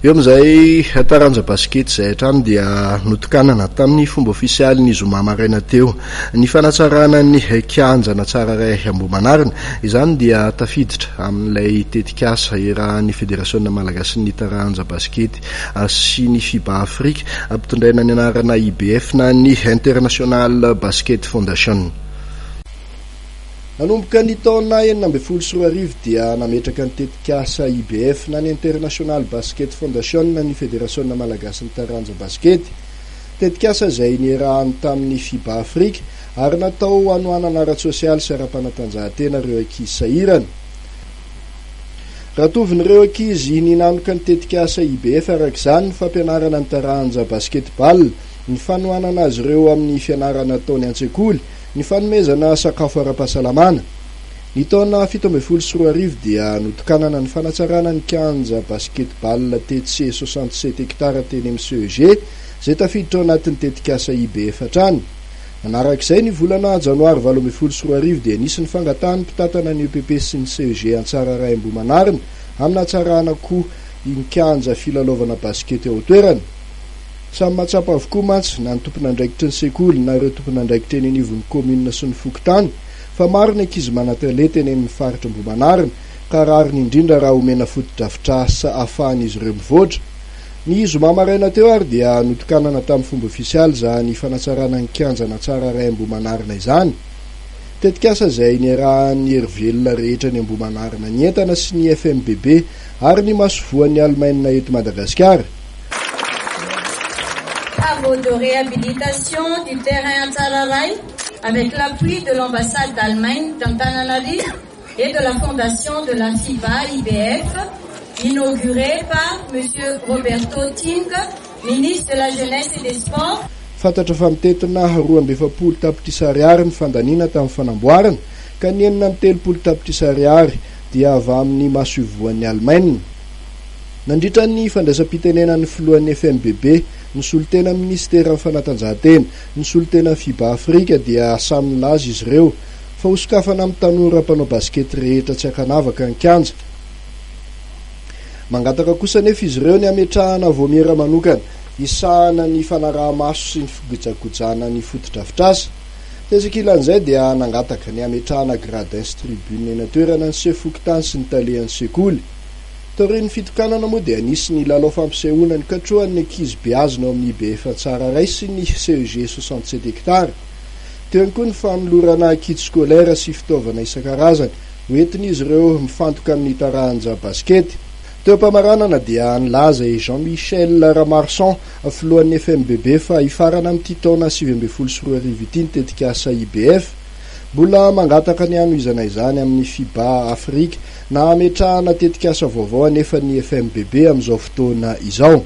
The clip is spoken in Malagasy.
Eo amin'izay taranja basikety izay hatrany dia notokanana tamin'ny fomba ofisialy ny zoma maraina teo ny fanatsarana ny kianja Natsararay Ambohimanarina. Izany dia tafiditra amin'ilay tetikasa iarahan'ny Federasiona malagasin'ny taranja basikety sy ny Fiba Afrika ampitondraina ny anarana IBF na ny International Basket Foundation. Nanomboka ny taona 2016 dia nametraka ny tetikasa IBF na ny International Basket Foundation ny Federasiona malagasin'ny taranja basikety. Tetikasa izay niarahany tamin'ny Fiba Afrika ary natao hanohanana ara-tsosialy sy ara-panatanjahantena ireo ankizy sahirana. Ratovin'ireo ankizy ninanoka ny tetikasa IBF araka izany ny fampianarana ny taranja basketball, ny fanohanana azy ireo amin'ny fianarana ataony an-tsekoly, Ny fanomezana sakafo ara-pahasalamana. Ny taona 2017 dia notokanana ny fanatsarana ny kianja basket-ball tetsy 67 hectares teny amin'ny CEG, izay tafiditra ao anatin'ny tetikasa IBF hatrany. Nanaraka izay, ny volana janoary 2018 dia nisy ny fangatahan'ny mpitantana ny EPP sy ny CEG Antsararay Ambohimanarina amin'ny hatsarana koa ny kianja filalaovana basikety ao an-toerana. Samy mahatsapa avokoa mantsy na ny tompon'andraikitry ny sekoly na ireo tompon'andraikitra eny anivon'ny kaominina sy ny fokontany fa maro ny ankizy manan-talenta eny amin'ny faritra Ambohimanarina ka rariny indrindra raha omena fotodrafitrasa ahafahan'izy ireo mivoatra. Ny zoma maraina teo ary dia notokanana tamin'ny fomba ofisialy izany fanatsarana ny kianja Natsararay Ambohimanarina izany. Tetikasa izay niarahan'ny hery velona rehetra ny Ambohimanarina nientana sy ny FMBB ary ny masoivohon'i Alemaina eto Madagasikara. Travaux de réhabilitation du terrain Antsararay avec l'appui de l'ambassade d'Allemagne d'Antananarivo et de la fondation de la FIBA IBF, inauguré par Monsieur Roberto Ting, ministre de la Jeunesse et des Sports. Fantatra fa mitentina 42 tapitrisa ariary ny fandaniana tamin'ny fanamboarana, ka ny 36 tapitrisa ariary dia avy amin'ny masoivohon'i Alemaina. Nandritra ny fandraisam-pitenenan'ny filohan'ny FMBB, ny solontenan'ny minisiteran'ny fanatanjahantena, ny solontenan'ny Fiba Afrika dia samy nilaza izy ireo fa hosokafana amin'ny tanora mpanao basikety rehetra tsy ankanavaka ny kianja. Mangataka kosa anefa izy ireo ny hametrahana vaomiera manokana hisahana ny fanaraha-maso sy ny figojakojana ny fotodrafitrasa. Tetsy ankilan'izay dia nangataka ny hametrahana gradin sy tribune eny an-toerana ny sefo fokontany sy ny talehan'ny sekoly. Taorian'ny fitokanana moa dia nisy ny lalao fampisehoana nikatrohan'ny ankizy beazina ao amin'ny IBF Tsararay sy ny CEG 67 hectares. Teo ihany koa ny fanolorana kit scolaire sy fitaovana isan-karazany hoentin'izy ireo mifantoka amin'ny taranja basikety. Teo am-pamaranana dia nilaza i Jean Michel Ramarson, filohan'ny FMBB fa hifarana amin'ity taona 2019 ity ny tetikasa IBF. Mbola mangataka ny hanohizana izany amin'ny Fiba Afrika na hametrahana tetikasa vaovao anefa ny FMBB amin'izao fotoana izao.